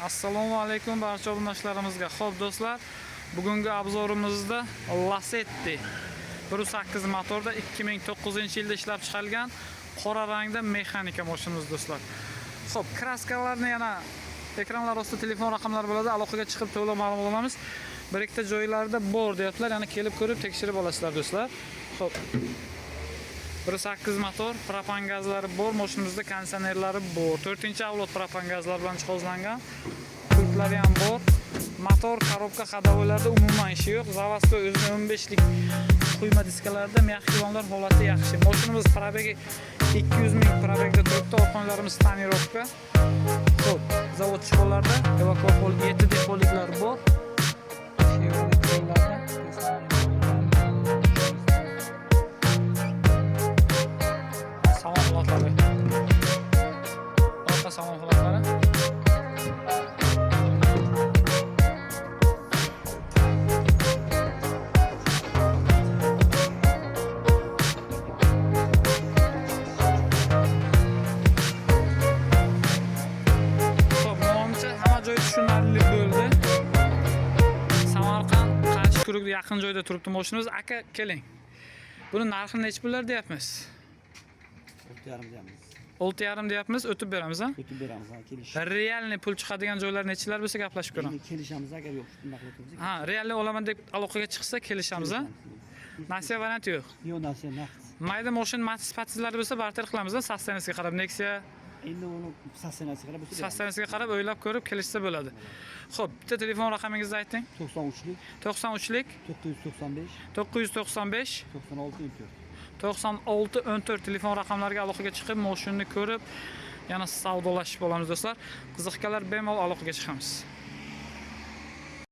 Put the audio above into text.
Assalomu alaykum barcha obunachilarimizga. Xo'p do'stlar, bugungi обзор imizda Lacetti 1.8 motorda 2009-yilda ishlab chiqarilgan qora rangda mexanika mashinamiz, do'stlar. Xo'p, краска larni yana ekranlar ostida telefon raqamlari bo'ladi, aloqaga chiqib to'liq ma'lumot olamiz. Bir ikkita joylarda bor deyaptilar, yana kelib ko'rib tekshirib olasizlar, do'stlar. Xo'p. 1.8 motor, propan gazlari bor, mashinamizda konditsionerlari bor. 4-avlod propan gazlar bilan jihozlangan. Pultlari ham bor. Motor, коробка, ходовой larda umuman ishi yo'q. Заводской o'zini 15 lik quyma diskalarda, мягкий vallar holati yaxshi. Mashinamiz пробег i 200 ming пробег da turibdi. Orqonlarimiz тонировка. Xo'p, zavod chiqonlarda evakuator 7 depoliklar bor. Chevrolet yo'llarda. Salon holatlari. Orqa salon holatlari. Xo'p, menimcha hamma joy tushunarli bo'ldi. Samarqand Qashqadaryoga yaqin joyda turibdi mashinamiz. Aka, keling. Buni narxini nechi pullar deyapmiz? 6,5 deyapmiz. 6,5 deyapmiz, o'tib beramiz, ha? O'tib beramiz, ha, kelish. Реальный pul chiqadigan joylar nechilar bo'lsa, gaplashib ko'ramiz. Endi kelishamiz, agar yo'q, bunaqa qilib tursak. Ha, реальный olaman deb aloqaga chiqsa, kelishamiz, ha? Nasiya varianti yo'q. Yo'q, nasiya naqd. Mayda moshin Matiz patizlari bo'lsa, barter qilamiz, состояние siga qarab Nexia. Endi uni состояние siga qarab bo'lsa beramiz. Состояние siga qarab o'ylab ko'rib kelishsa bo'ladi. Xo'p, bitta telefon raqamingizni ayting. 93lik 93lik 995 995 96 14. 96 14 telefon raqamlariga aloqaga chiqib, moshinni ko'rib, yana savdolashib olamiz, do'stlar. Qiziqqanlar bemalol aloqaga chiqamiz.